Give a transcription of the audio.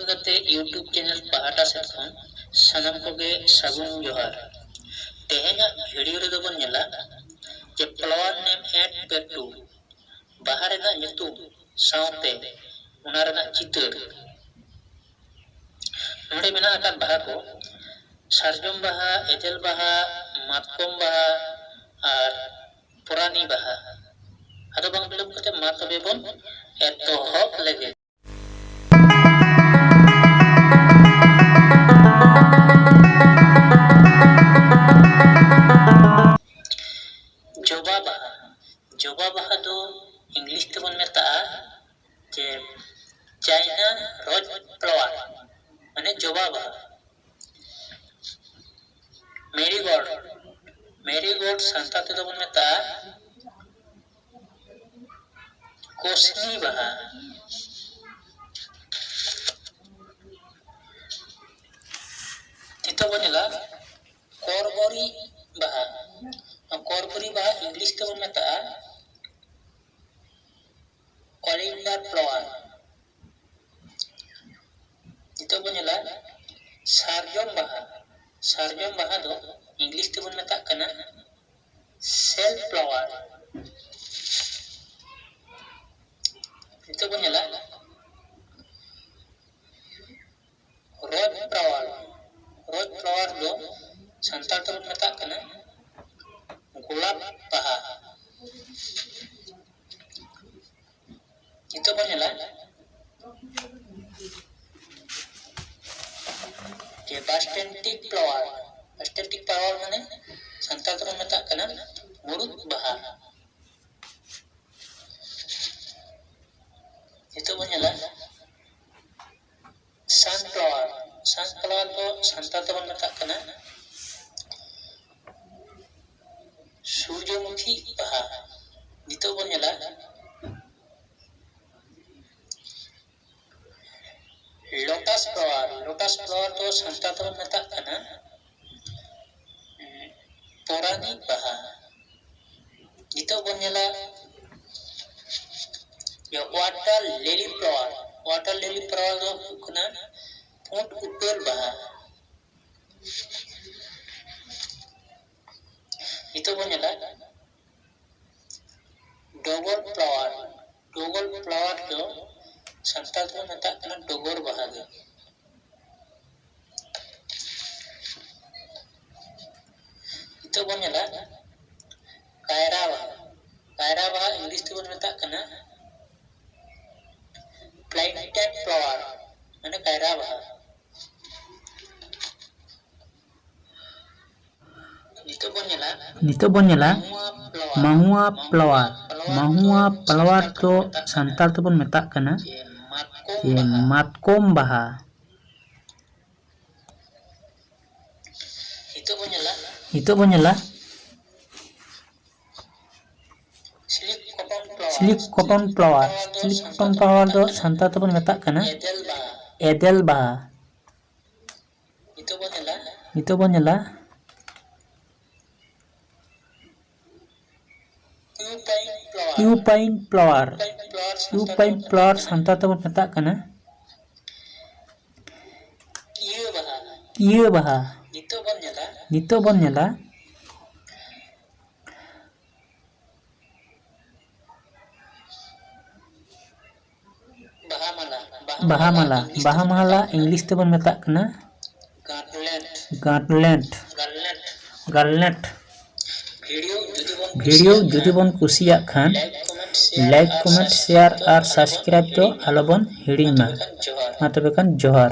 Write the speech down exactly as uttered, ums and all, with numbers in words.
ᱠᱟᱛᱮ YouTube channel ᱯᱟᱦᱴᱟ ᱥᱮᱫ ᱠᱷᱚᱱ ᱥᱟᱱᱟᱢ ᱠᱚᱜᱮ ᱥᱟᱹᱜᱩᱱ ᱡᱚᱦᱟᱨ᱾ ᱛᱮᱦᱮᱧᱟᱜ ᱵᱷᱤᱰᱤᱭᱳ ᱨᱮᱫᱚ ᱵᱚᱱ ᱧᱮᱞᱟ ᱡᱮ flower name at Pettu, ᱵᱟᱦᱟ ᱨᱮᱱᱟᱜ ᱧᱩᱛᱩᱢ ᱥᱟᱶᱛᱮ ᱚᱱᱟ ᱨᱮᱱᱟᱜ ᱪᱤᱛᱟᱹᱨ᱾ ᱱᱚᱰᱮ ᱢᱮᱱᱟᱜ ᱟᱠᱟᱫ ᱵᱟᱦᱟ ᱠᱚ ᱥᱟᱨᱡᱚᱢ ᱵᱟᱦᱟ, ᱮᱫᱮᱞ ᱵᱟᱦᱟ, ᱢᱟᱛᱠᱚᱢ ᱵᱟᱦᱟ ᱟᱨ ᱯᱚᱨᱟᱱᱤ ᱵᱟᱦᱟ᱾ ᱟᱫᱚ ᱵᱟᱝ ᱵᱤᱞᱚᱢ ᱠᱟᱛᱮ ᱢᱟ ᱛᱚᱵᱮ ᱵᱚᱱ ᱮᱛᱚᱦᱚᱵ ᱞᱮᱜᱮ᱾ ᱡᱚᱵᱟ ᱵᱟᱦᱟ᱾ ᱡᱚᱵᱟ ᱵᱟᱦᱟ ᱫᱚ ᱤᱝᱞᱤᱥ ᱛᱮᱵᱚᱱ ᱢᱮᱛᱟᱜᱼᱟ ᱡᱮ China rose flower, ᱢᱟᱱᱮ ᱡᱚᱵᱟ ᱵᱟᱦᱟ᱾ ᱢᱮᱨᱤᱜᱳᱞᱰ, ᱢᱮᱨᱤᱜᱳᱞᱰ ᱥᱟᱱᱛᱟᱲ ᱛᱮᱫᱚ ᱵᱚᱱ ᱢᱮᱛᱟᱜᱼᱟ ᱠᱩᱥᱱᱤ ᱵᱟᱦᱟ᱾ ᱱᱤᱛᱚᱜ ᱵᱚᱱ ᱧᱮᱞᱟ ᱠᱚᱨᱵᱚᱨᱤ ᱵᱟᱦᱟ᱾ ᱱᱚᱣᱟ ᱠᱚᱨᱵᱚᱨᱤ ᱵᱟᱦᱟ ᱤᱝᱞᱤᱥ ᱛᱮᱵᱚᱱ ᱢᱮᱛᱟᱜᱼᱟ ᱚᱞᱤᱱᱰᱟᱨ ᱯᱷᱞᱟᱣᱟᱨ᱾ ᱱᱤᱛᱚᱜ ᱵᱚᱱ ᱧᱮᱞᱟ ᱥᱟᱨᱡᱚᱢ ᱵᱟᱦᱟ᱾ ᱥᱟᱨᱡᱚᱢ ᱵᱟᱦᱟ ᱫᱚ ᱤᱝᱞᱤᱥ ᱛᱮᱵᱚᱱ ᱢᱮᱛᱟᱜ ᱠᱟᱱᱟ ᱥᱮᱞ ᱯᱷᱞᱟᱣᱟᱨ᱾ ᱱᱤᱛᱚᱜ ᱵᱚᱱ ᱧᱮᱞᱟ ᱨᱳᱡᱽ ᱯᱷᱞᱟᱣᱟᱨ᱾ ᱨᱳᱡᱽ ᱯᱷᱞᱟᱣᱟᱨ ᱫᱚ ᱥᱟᱱᱛᱟᱲ ᱛᱮᱵᱚᱱ ᱢᱮᱛᱟᱜ ᱠᱟᱱᱟ ᱜᱳᱞᱟᱯ ᱵᱟᱦᱟ᱾ ᱱᱤᱛᱚᱜ ᱵᱚᱱ ᱧᱮᱞᱟ ᱡᱮ ᱵᱟᱥᱴᱮᱱᱴᱤᱠ ᱯᱷᱞᱟᱣᱟᱨ᱾ ᱵᱟᱥᱴᱮᱱᱴᱤᱠ ᱯᱷᱞᱟᱣᱟᱨ ᱢᱟᱱᱮ ᱥᱟᱱᱛᱟᱲ ᱛᱮᱵᱚᱱ ᱢᱮᱛᱟᱜ ᱠᱟᱱᱟ ᱢᱩᱨᱩᱫ ᱵᱟᱦᱟ᱾ ᱱᱤᱛᱚᱜ ᱵᱚᱱ ᱧᱮᱞᱟ ᱥᱟᱱᱯᱷᱞᱟᱣᱟᱨ᱾ ᱥᱟᱱᱯᱷᱞᱟᱣᱟᱨ ᱫᱚ ᱥᱟᱱᱛᱟᱲ ᱛᱮᱵᱚᱱ ᱢᱮᱛᱟᱜ ᱠᱟᱱᱟ ᱥᱩᱨᱡᱚᱢᱩᱠᱷᱤ ᱵᱟᱦᱟ᱾ ᱱᱤᱛᱚᱜ ᱵᱚᱱ ᱧᱮᱞᱟ ᱞᱳᱴᱟᱥ ᱯᱷᱞᱟᱣᱟᱨ᱾ ᱞᱳᱴᱟᱥ ᱯᱷᱞᱟᱣᱟᱨ ᱫᱚ ᱥᱟᱱᱛᱟᱲ ᱛᱮᱵᱚᱱ ᱢᱮᱛᱟᱜ ᱠᱟᱱᱟ ᱯᱚᱨᱟᱱᱤ ᱵᱟᱦᱟ᱾ ᱱᱤᱛᱚᱜ ᱵᱚᱱ ᱧᱮᱞᱟ ᱣᱟᱴᱟᱨ ᱞᱤᱞᱤ ᱯᱷᱞᱟᱣᱟᱨ᱾ Water lily flower ᱫᱚ ᱦᱩᱭᱩᱜ ᱠᱟᱱᱟ ᱯᱩᱸᱰ ᱩᱯᱟᱹᱞ ᱵᱟᱦᱟ᱾ ᱱᱤᱛᱚᱜ ᱵᱚᱱ ᱧᱮᱞᱟ double flower᱾ Double flower ᱫᱚ ᱥᱟᱱᱛᱟᱲ ᱛᱮᱵᱚᱱ ᱢᱮᱛᱟᱜ ᱠᱟᱱᱟ ᱰᱚᱜᱚᱨ ᱵᱟᱦᱟ ᱜᱮ᱾ ᱱᱤᱛᱚᱜ ᱵᱚᱱ ᱧᱮᱞᱟ ᱠᱟᱭᱨᱟ ᱵᱟᱦᱟ᱾ ᱠᱟᱭᱨᱟ ᱵᱟᱦᱟ ᱤᱝᱞᱤᱥ ᱛᱮᱵᱚᱱ ᱢᱮᱛᱟᱜ ᱠᱟᱱᱟ plantain flower, ᱢᱟᱱᱮ ᱠᱟᱭᱨᱟ ᱵᱟᱦᱟ᱾ ᱱᱤᱛᱚᱜ ᱵᱚᱱ ᱧᱮᱞᱟ ᱱᱤᱛᱚᱜ ᱵᱚᱱ ᱧᱮᱞᱟ ᱢᱟᱦᱩᱣᱟ flower᱾ ᱢᱟᱦᱩᱣᱟ flower᱾ ᱢᱟᱦᱩᱣᱟ flower ᱫᱚ ᱥᱟᱱᱛᱟᱲ ᱛᱮᱵᱚᱱ ᱢᱮᱛᱟᱜ ᱠᱟᱱᱟ ᱡᱮ ᱢᱟᱛᱠᱚᱢ ᱡᱮ ᱵᱟᱦᱟ᱾ ᱢᱟᱛᱠᱚᱢ ᱵᱟᱦᱟ᱾ ᱱᱤᱛᱚᱜ ᱵᱚᱱ ᱧᱮᱞᱟ ᱱᱤᱛᱚᱜ ᱵᱚᱱ ᱧᱮᱞᱟ slip cotton flower᱾ Slip cotton flower᱾ Slip cotton flower ᱫᱚ ᱥᱟᱱᱛᱟᱲ ᱛᱮᱵᱚᱱ ᱢᱮᱛᱟᱜ ᱠᱟᱱᱟ ᱮᱫᱮᱞ ᱵᱟᱦᱟ᱾ ᱮᱫᱮᱞ ᱵᱟᱦᱟ᱾ ᱱᱤᱛᱚᱜ ᱵᱚᱱ ᱧᱮᱞᱟ ᱱᱤᱛᱚᱜ ᱵᱚᱱ ᱧᱮᱞᱟ ᱤᱭᱩᱯᱟᱭᱤᱱ flower᱾ Iupine flower᱾ Iupine flower Santal ᱛᱮᱵᱚᱱ ᱢᱮᱛᱟᱜ ᱠᱟᱱᱟ ᱠᱤᱭᱟᱹ ᱵᱟᱦᱟ᱾ ᱠᱤᱭᱟᱹ ᱵᱟᱦᱟ᱾ ᱱᱤᱛᱚᱜ ᱵᱚᱱ ᱧᱮᱞᱟ ᱱᱤᱛᱚᱜ ᱵᱚᱱ ᱧᱮᱞᱟ ᱵᱟᱦᱟ ᱢᱟᱞᱟ᱾ ᱵᱟᱦᱟ ᱢᱟᱞᱟ᱾ ᱵᱟᱦᱟ ᱢᱟᱞᱟ ᱤᱝᱞᱤᱥ ᱛᱮᱵᱚᱱ ᱢᱮᱛᱟᱜ ᱠᱟᱱᱟ ᱜᱟᱨᱞᱮᱱᱰ᱾ ᱜᱟᱨᱞᱮᱱᱰ᱾ ᱜᱟᱨᱞᱮᱱᱰ᱾ ᱜᱟᱨᱞᱮᱱᱰ᱾ ᱵᱷᱤᱰᱤᱭᱳ ᱡᱩᱫᱤ ᱵᱚᱱ ᱵᱷᱤᱰᱤᱭᱳ ᱠᱩᱥᱤᱭᱟᱜ ᱡᱩᱫᱤ ᱠᱷᱟᱱ ᱵᱚᱱ ᱠᱩᱥᱤᱭᱟᱜ ᱠᱷᱟᱱ like, comment, share ᱞᱟᱭᱤᱠ, ᱟᱨ ᱠᱚᱢᱮᱱᱴ, subscribe ᱥᱮᱭᱟᱨ ᱫᱚ ᱟᱨ ᱟᱞᱚᱵᱚᱱ ᱥᱟᱵᱥᱠᱨᱟᱭᱤᱵ ᱫᱚ ᱦᱤᱲᱤᱧ ᱢᱟ᱾ ᱟᱞᱚᱵᱚᱱ ᱦᱤᱲᱤᱧ ᱢᱟ᱾ ᱢᱟ ᱛᱚᱵᱮ ᱠᱷᱟᱱ ᱡᱚᱦᱟᱨ᱾ ᱢᱟ ᱛᱚᱵᱮ ᱠᱷᱟᱱ ᱡᱚᱦᱟᱨ᱾